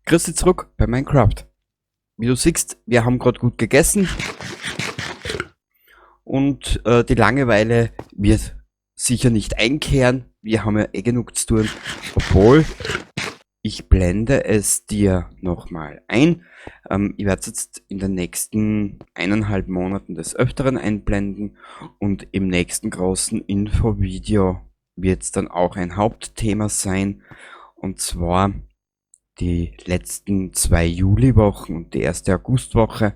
Grüß dich zurück bei Minecraft. Wie du siehst, wir haben gerade gut gegessen. Und die Langeweile wird sicher nicht einkehren. Wir haben ja eh genug zu tun. Obwohl, ich blende es dir nochmal ein. Ich werde es jetzt in den nächsten eineinhalb Monaten des Öfteren einblenden. Und im nächsten großen Infovideo wird es dann auch ein Hauptthema sein. Und zwar die letzten 2 Juliwochen und die erste Augustwoche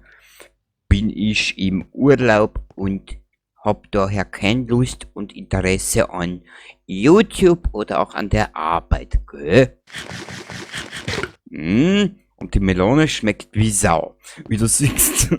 bin ich im Urlaub und hab daher keine Lust und Interesse an YouTube oder auch an der Arbeit, gell? Und die Melone schmeckt wie Sau, wie du siehst.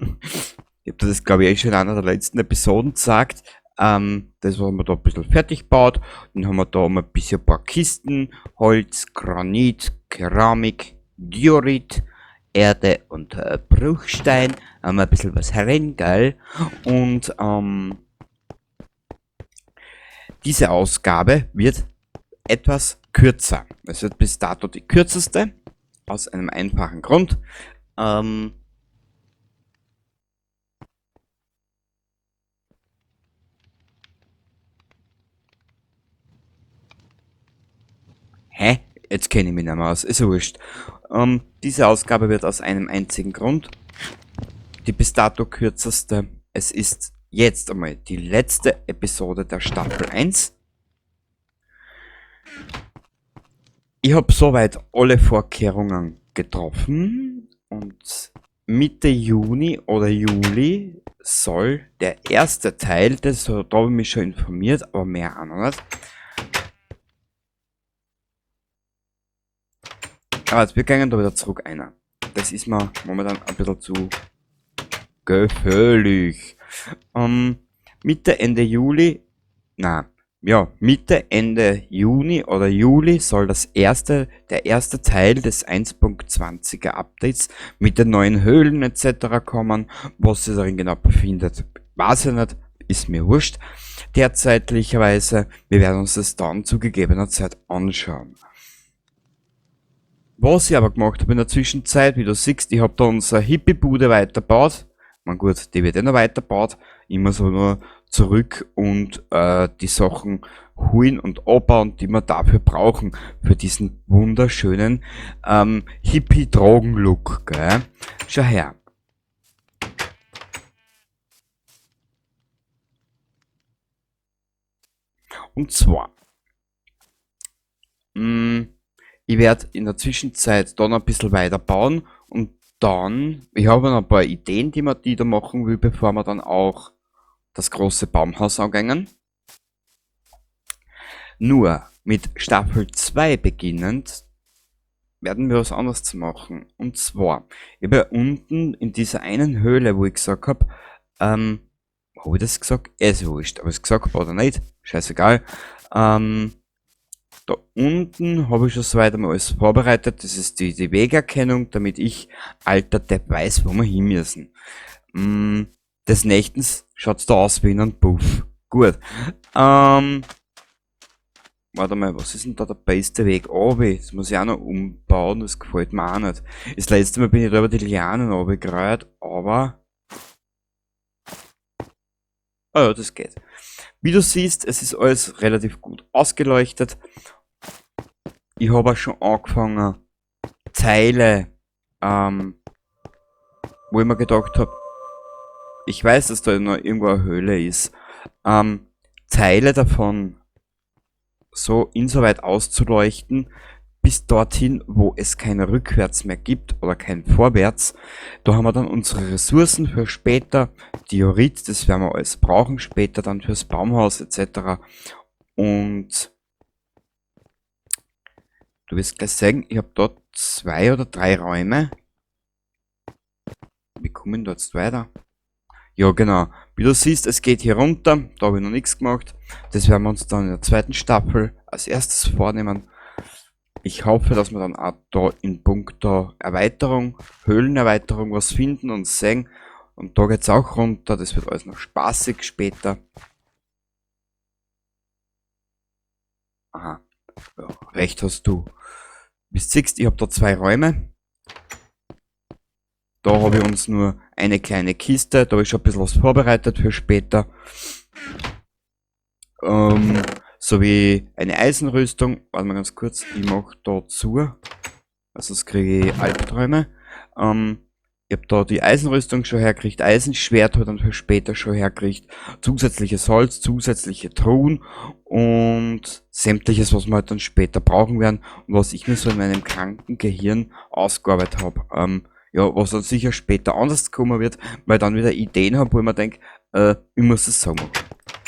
Ich hab das, glaub ich, eh schon in einer der letzten Episoden gesagt. Das haben wir da ein bisschen fertig gebaut. Dann haben wir da mal ein bisschen ein paar Kisten, Holz, Granit, Keramik, Diorit, Erde und Bruchstein. Haben wir ein bisschen was herin, gell? Und diese Ausgabe wird etwas kürzer. Es wird bis dato die kürzeste, aus einem einfachen Grund. Hä? Jetzt kenne ich mich nicht mehr aus, ist ja wurscht. Diese Ausgabe wird aus einem einzigen Grund die bis dato kürzeste. Es ist jetzt einmal die letzte Episode der Staffel 1. Ich hab soweit alle Vorkehrungen getroffen und Mitte Juni oder Juli soll der erste Teil, das, da hab ich mich schon informiert, aber mehr auch noch nicht. Aber jetzt, wir gehen da wieder zurück einer. Das ist mir momentan ein bisschen zu gefährlich. Mitte, Ende Juli, na, ja, Mitte, Ende Juni oder Juli soll der erste Teil des 1.20er Updates mit den neuen Höhlen et cetera kommen. Was sich darin genau befindet, weiß ich nicht, ist mir wurscht. Derzeitlicherweise, wir werden uns das dann zu gegebener Zeit anschauen. Was ich aber gemacht habe in der Zwischenzeit, wie du siehst, ich hab da unsere Hippie-Bude weitergebaut. Man gut, die wird eh noch weitergebaut. Ich muss aber nur zurück und die Sachen holen und abbauen, die wir dafür brauchen. Für diesen wunderschönen Hippie-Drogen-Look, gell? Schau her. Und zwar, ich werd in der Zwischenzeit da noch ein bisschen weiter bauen und dann, ich habe noch ein paar Ideen, die man die da machen will, bevor wir dann auch das große Baumhaus angehen. Nur mit Staffel 2 beginnend werden wir was anderes machen. Und zwar, ich habe ja unten in dieser einen Höhle, wo ich gesagt hab, hab ich das gesagt? Ja, ist wurscht, ob ich's gesagt hab oder nicht, scheißegal. Da unten habe ich schon soweit einmal alles vorbereitet. Das ist die Wegerkennung, damit ich, alter Depp, weiß, wo wir hin müssen. Des Nächtens schaut's da aus wie in einem Puff. Gut. Warte mal, was ist denn da der beste Weg? Obi, das muss ich auch noch umbauen, das gefällt mir auch nicht. Das letzte Mal bin ich da über die Lianen runtergerollt, aber... Ah ja, das geht. Wie du siehst, es ist alles relativ gut ausgeleuchtet. Ich habe auch schon angefangen, Teile, wo ich mir gedacht hab, ich weiß, dass da noch irgendwo eine Höhle ist, Teile davon so insoweit auszuleuchten, bis dorthin, wo es kein Rückwärts mehr gibt oder kein Vorwärts. Da haben wir dann unsere Ressourcen für später, Diorit, das werden wir alles brauchen, später dann fürs Baumhaus et cetera. Und du wirst gleich sehen, ich hab dort 2 oder 3 Räume. Wie kommen da jetzt weiter? Ja, genau. Wie du siehst, es geht hier runter. Da hab ich noch nichts gemacht. Das werden wir uns dann in der zweiten Staffel als erstes vornehmen. Ich hoffe, dass wir dann auch da in puncto Erweiterung, Höhlenerweiterung was finden und sehen. Und da geht's auch runter. Das wird alles noch spaßig später. Aha. Ja, recht hast du. Wie du siehst, ich hab da 2 Räume. Da habe ich uns nur eine kleine Kiste, da habe ich schon ein bisschen was vorbereitet für später. Sowie eine Eisenrüstung. Warte mal ganz kurz, ich mach da zu, sonst kriege ich Albträume. Ich hab da die Eisenrüstung schon hergekriegt, Eisenschwert hat dann für später schon hergekriegt, zusätzliches Holz, zusätzliche Truhen und sämtliches, was wir halt dann später brauchen werden und was ich mir so in meinem kranken Gehirn ausgearbeitet hab. Ja, was dann sicher später anders kommen wird, weil ich dann wieder Ideen hab, wo ich mir denk, ich muss das so machen.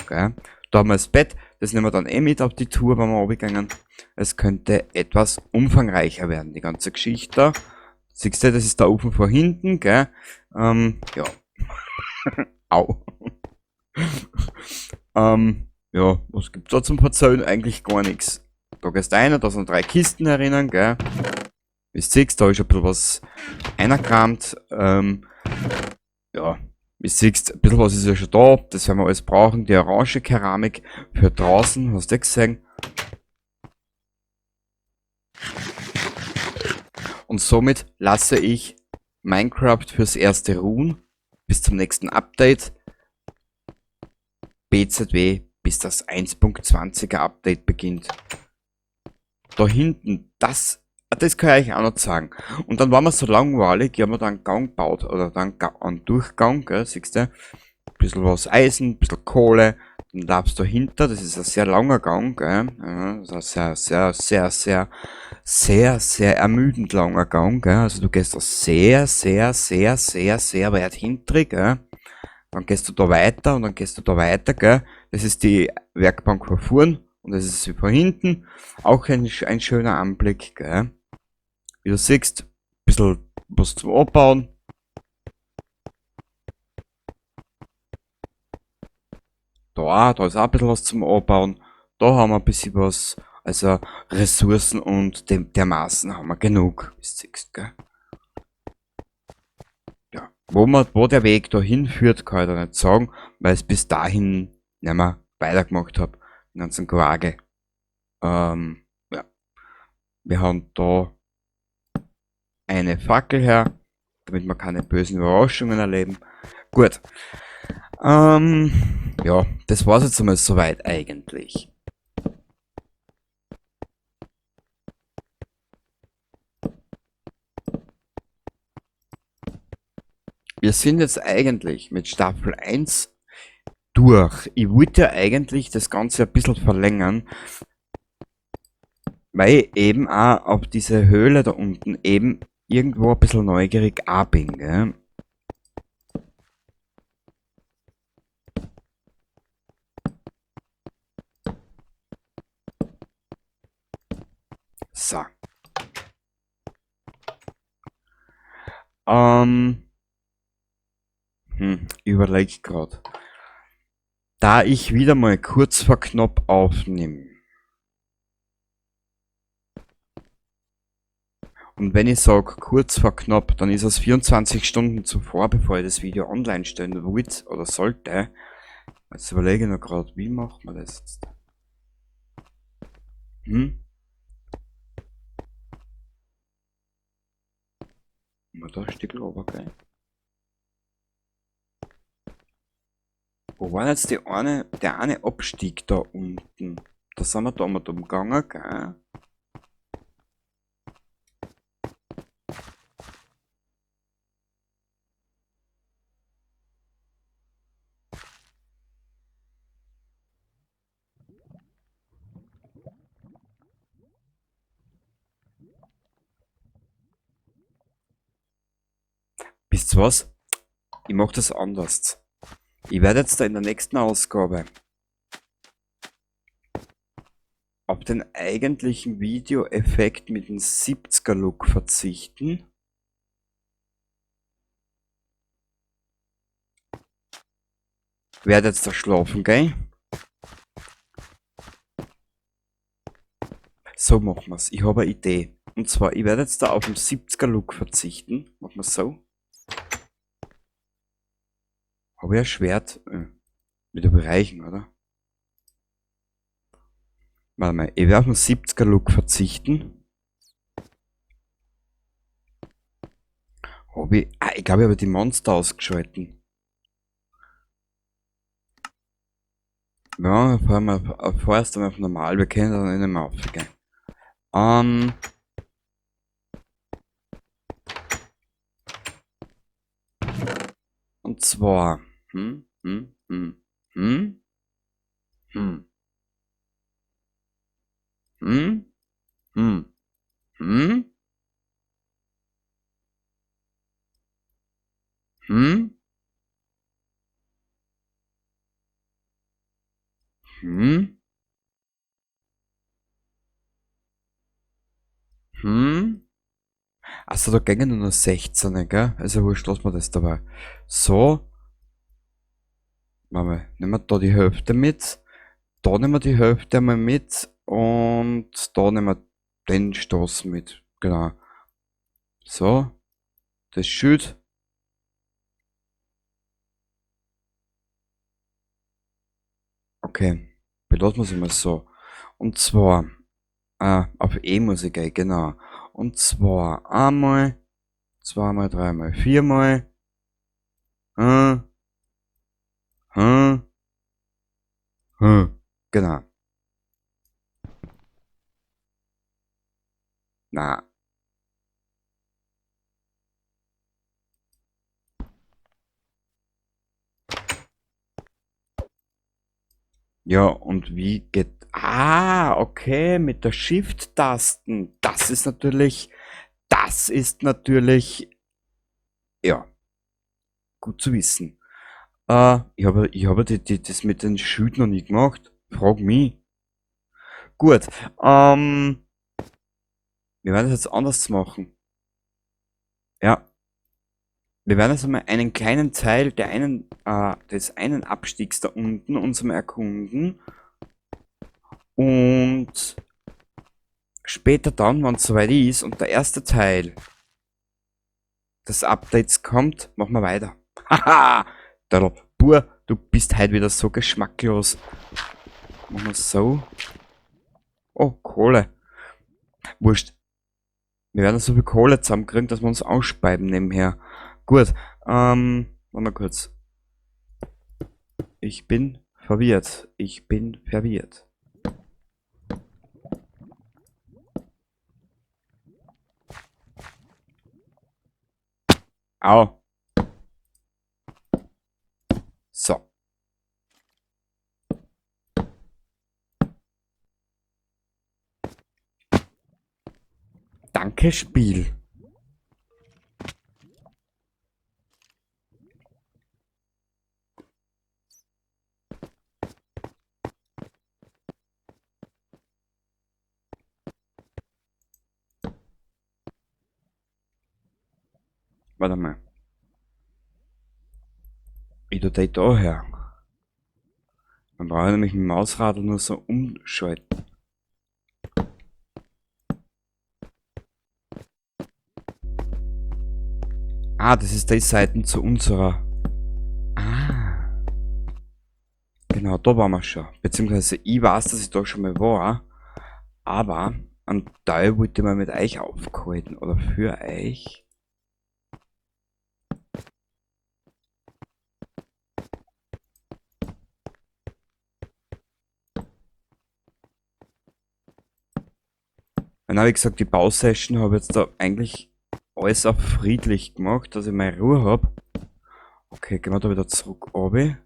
Okay? Da haben wir das Bett, das nehmen wir dann eh mit auf die Tour, wenn wir runtergehen. Es könnte etwas umfangreicher werden, die ganze Geschichte da. Siehst du, das ist der Ofen von hinten, gell? Ja. Au. Ja, was gibt's da zum Verzeihen? Eigentlich gar nix. Da gehst du rein, da sind 3 Kisten herinnen, gell? Wie du siehst, da ist ein bisschen was eingekramt. Ja, wie du siehst, ein bisschen was ist ja schon da. Das werden wir alles brauchen. Die orange Keramik für draußen, hast du gesehen? Und somit lasse ich Minecraft fürs erste ruhen. Bis zum nächsten Update. BZW, bis das 1.20er Update beginnt. Da hinten, das kann ich euch auch noch sagen. Und dann war mir so langweilig, ich hab mir da einen Gang gebaut, oder dann einen Durchgang, gell, siehst du? Ein bisschen was Eisen, ein bisschen Kohle, dann laufst du dahinter, das ist ein sehr langer Gang, gell? Ja, das ist ein sehr, sehr, sehr, sehr, sehr, sehr ermüdend langer Gang, gell? Also du gehst da sehr, sehr, sehr, sehr, sehr weit hinter, gell? Dann gehst du da weiter und dann gehst du da weiter, gell? Das ist die Werkbank von vorn und das ist sie von hinten. Auch ein schöner Anblick, gell? Wie du siehst, ein bisschen was zum Abbauen. Da ist auch ein bisschen was zum Abbauen. Da haben wir ein bisschen was. Also Ressourcen und dermaßen haben wir genug, wie du siehst, gell? Ja, wo der Weg da hinführt, kann ich da nicht sagen, weil ich es bis dahin nicht mehr weitergemacht hab. Den ganzen Quarge. Ja. Wir haben da eine Fackel her, damit wir keine bösen Überraschungen erleben. Gut. Ja, das war's jetzt einmal soweit eigentlich. Wir sind jetzt eigentlich mit Staffel 1 durch. Ich wollte ja eigentlich das Ganze ein bisschen verlängern, weil ich eben auch auf diese Höhle da unten eben irgendwo ein bisschen neugierig auch bin, gell? So. Ich überleg grad. Da ich wieder mal kurz vor knapp aufnehme. Und wenn ich sag kurz vor knapp, dann ist es 24 Stunden zuvor, bevor ich das Video online stellen wollte oder sollte. Jetzt überlege ich noch grad, wie macht man das jetzt? Mal da ein Stück runter, gell? Wo war jetzt der eine Abstieg da unten? Da sind wir da mal umgegangen, gell? Wisst ihr was? Ich mach das anders. Ich werde jetzt da in der nächsten Ausgabe auf den eigentlichen Videoeffekt mit dem 70er Look verzichten. Werde jetzt da schlafen gehen. So machen wir's. Ich habe eine Idee. Und zwar, ich werde jetzt da auf den 70er Look verzichten. Machen wir's so. Habe ich ein Schwert? Mit überreichen, oder? Warte mal, ich werde auf den 70er Look verzichten. Hab ich, ah, ich glaube, ich habe die Monster ausgeschalten. Ja, fahren wir vorerst einmal auf normal, wir können dann nicht mehr aufgehen. Und zwar, Achso, da gingen nur noch 16, gell? Also wurscht, lassen wir das dabei. So. Warte mal, nehmen wir da die Hälfte mit. Da nehmen wir die Hälfte einmal mit. Und da nehmen wir den Stoß mit. Genau. So. Das Schild. Okay. Belassen wir es mal so. Und zwar, auf E muss ich gehen, genau. Und zwar einmal, zweimal, dreimal, viermal. Genau. Na. Ja, und wie geht... Ah, okay, mit der Shift-Tasten. Das ist natürlich... Das ist natürlich... Ja. Gut zu wissen. Ich habe das mit den Schild noch nie gemacht. Frag mich. Gut. Wir werden das jetzt anders machen. Ja. Wir werden jetzt einmal einen kleinen Teil des einen Abstiegs da unten uns mal erkunden. Und später dann, wenn's soweit ist und der erste Teil des Updates kommt, machen wir weiter. Haha! Der Bur, du bist heute wieder so geschmacklos. Machen wir so. Oh, Kohle. Wurscht. Wir werden so viel Kohle zusammenkriegen, dass wir uns ausspeiben nebenher. Gut, warte mal kurz. Ich bin verwirrt. Ich bin verwirrt. Au. So. Danke, Spiel. Warte mal. Ich tu die da her. Man braucht nämlich mit dem Mausradl nur so umschalten. Ah, das ist die Seite zu unserer. Ah. Genau, da waren wir schon. Beziehungsweise ich weiß, dass ich da schon mal war. Aber einen Teil wollte ich mal mit euch aufgehalten. Oder für euch. Dann hab ich gesagt, die Bausession habe ich jetzt da eigentlich alles auf friedlich gemacht, dass ich meine Ruhe hab. Okay, gehen wir da wieder zurück runter.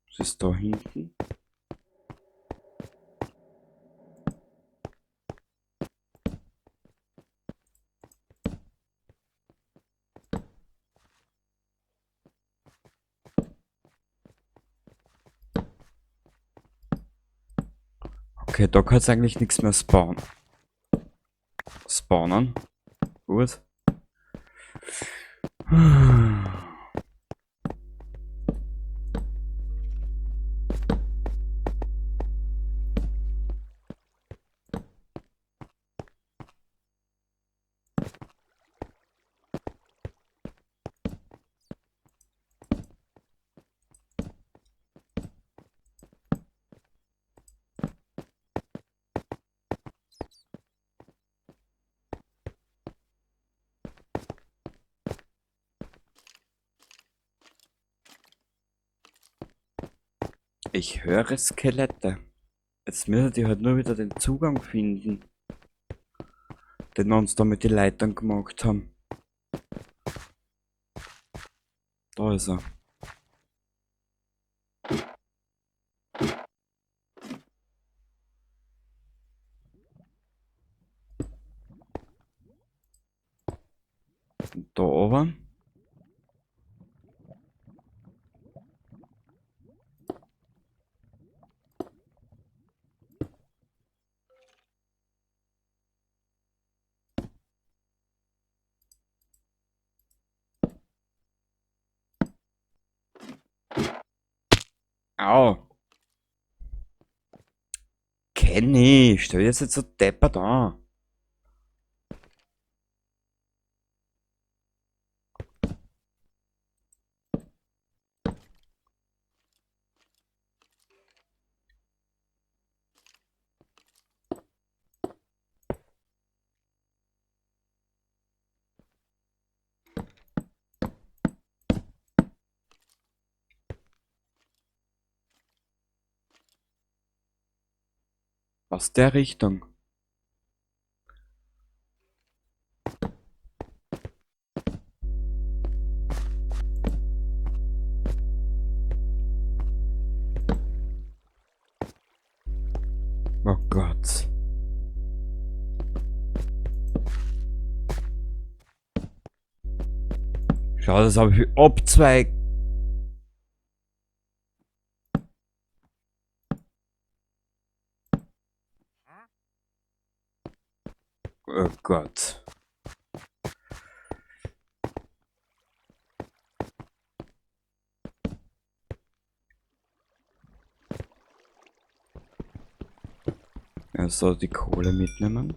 Was ist da hinten? Okay, da kann's eigentlich nichts mehr spawnen. Spawnen. Gut. Ich höre Skelette. Jetzt müssen die halt nur wieder den Zugang finden, den wir uns da mit den Leitern gemacht haben. Da ist er. Da oben. Au. Kenny, stell dir das jetzt so deppert an. Aus der Richtung. Oh Gott. Schau, das habe ich abzweig. Oh Gott. Ja, so, die Kohle mitnehmen.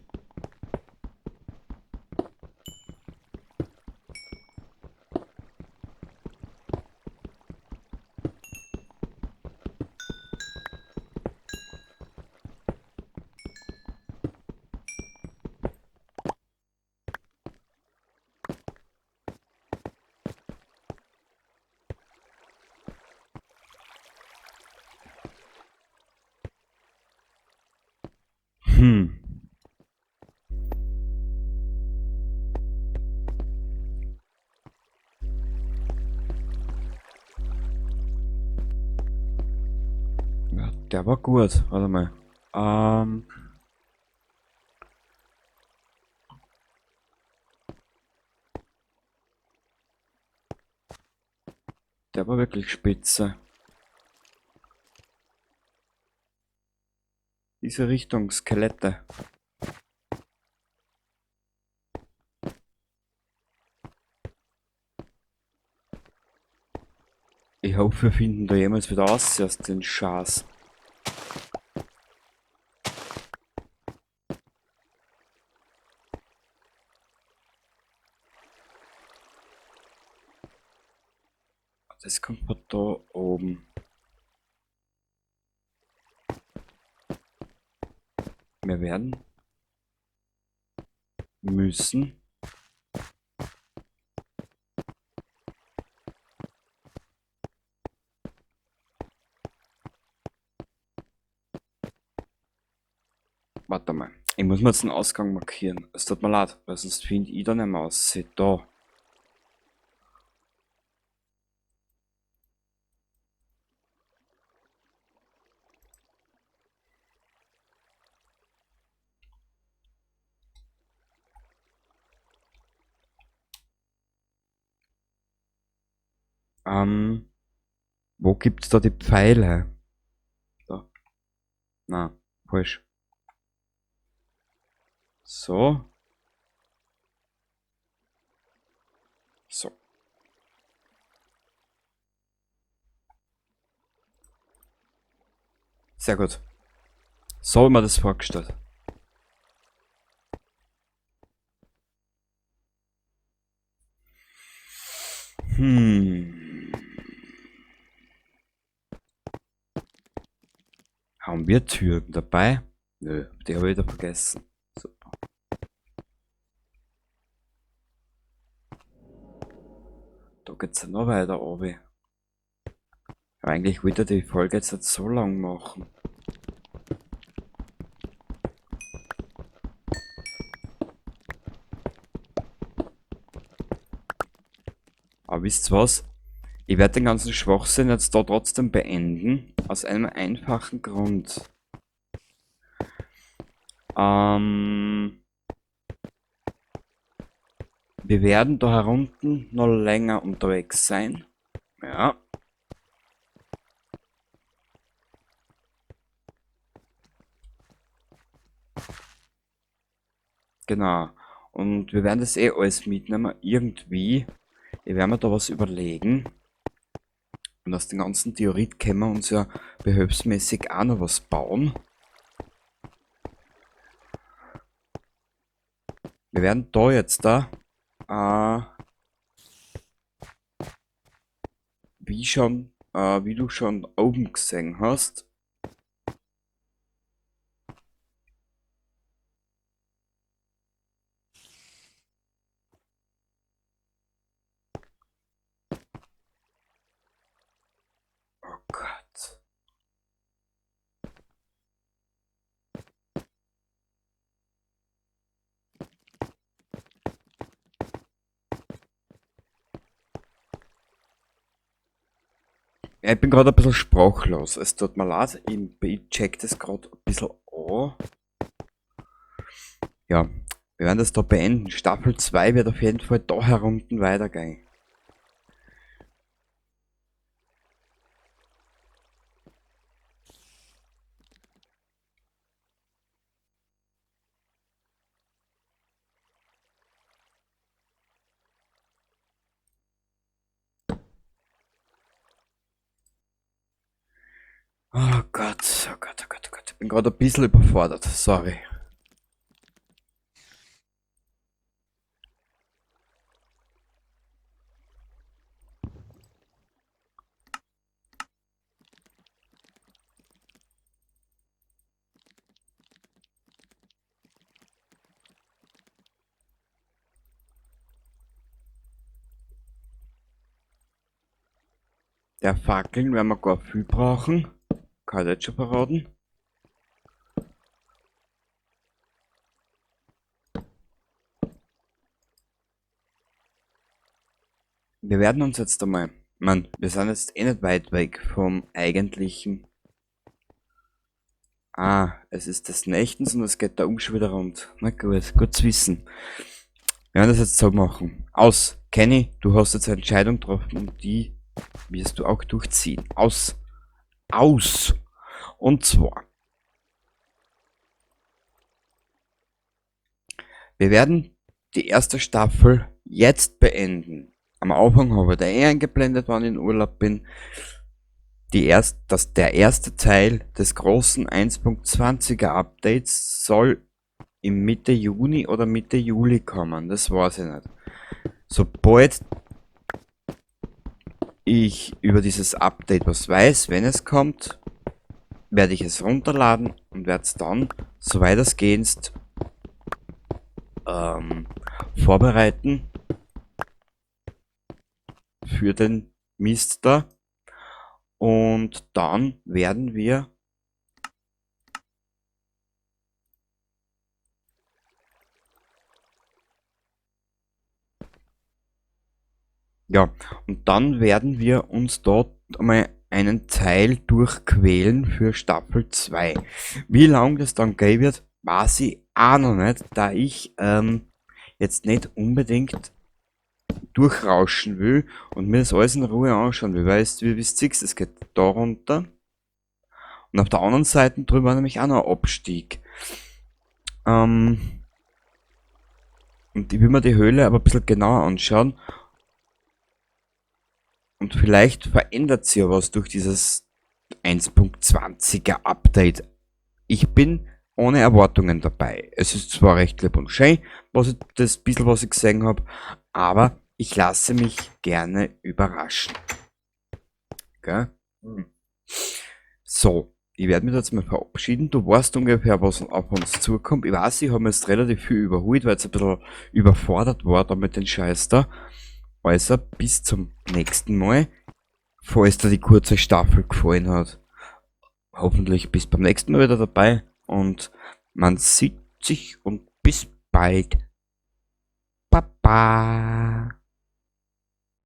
Ja, der war gut. Warte mal. Der war wirklich spitze. Diese Richtung, Skelette. Ich hoffe, wir finden da jemals wieder raus aus den Schaß. Das kommt von da oben. Wir werden müssen Warte mal, ich muss mir jetzt den Ausgang markieren. Es tut mir leid, weil sonst finde ich da nicht mehr aus. Da. Wo gibt's da die Pfeile? Da. Na, falsch. So. So. Sehr gut. So haben wir das vorgestellt. Haben wir Türen dabei? Nö, die habe ich wieder vergessen. Super. Da geht's ja noch weiter runter. Aber eigentlich wollte ich die Folge jetzt nicht so lang machen. Aber wisst ihr was? Ich werde den ganzen Schwachsinn jetzt da trotzdem beenden. Aus einem einfachen Grund. Wir werden da herunten noch länger unterwegs sein. Ja. Genau. Und wir werden das eh alles mitnehmen. Irgendwie. Ich werde mir da was überlegen. Und aus dem ganzen Diorit können wir uns ja behelfsmäßig auch noch was bauen. Wir werden da jetzt da wie du schon oben gesehen hast, Oh Gott. Ja, ich bin grad ein bisschen sprachlos. Es tut mir leid, ich check das grad ein bisschen an. Ja, wir werden das da beenden. Staffel 2 wird auf jeden Fall da herunten weitergehen. Oh Gott, oh Gott, oh Gott, oh Gott. Ich bin gerade ein bisschen überfordert, sorry. Der Fackeln werden wir gar viel brauchen. Kann ich jetzt schon verraten. Wir werden uns jetzt einmal, ich mein, wir sind jetzt eh nicht weit weg vom eigentlichen. Ah, es ist des Nächtens und es geht da oben schon wieder rund. Na gut, gut zu wissen. Wir werden das jetzt so machen. Aus, Kenny, du hast jetzt eine Entscheidung getroffen und die wirst du auch durchziehen. Aus. Aus. Und zwar, wir werden die erste Staffel jetzt beenden. Am Anfang habe ich da eh eingeblendet, wann ich in Urlaub bin. Der erste Teil des großen 1.20er Updates soll im Mitte Juni oder Mitte Juli kommen. Das weiß ich nicht. Sobald ich über dieses Update was weiß, wenn es kommt, werde ich es runterladen und werde es dann, soweit es geht, vorbereiten für den Mist da. Und dann werden wir Ja, und dann werden wir uns dort einmal einen Teil durchquälen für Staffel 2. Wie lang das dann gehen wird, weiß ich auch noch nicht, da ich jetzt nicht unbedingt durchrauschen will und mir das alles in Ruhe anschauen will. Weißt du, wie wisst ihr, es geht da runter. Und auf der anderen Seite drüber war nämlich auch noch ein Abstieg. Und ich will mir die Höhle aber ein bisschen genauer anschauen. Und vielleicht verändert sich ja was durch dieses 1.20er Update. Ich bin ohne Erwartungen dabei. Es ist zwar recht lieb und schön, das bisschen, was ich gesehen hab, aber ich lasse mich gerne überraschen. Gell? So, ich werde mich jetzt mal verabschieden. Du weißt ungefähr, was auf uns zukommt. Ich weiß, ich habe mir jetzt relativ viel überholt, weil es ein bisschen überfordert war da mit den Scheiß da. Also, bis zum nächsten Mal. Falls dir die kurze Staffel gefallen hat. Hoffentlich bis beim nächsten Mal wieder dabei und man sieht sich und bis bald. Baba.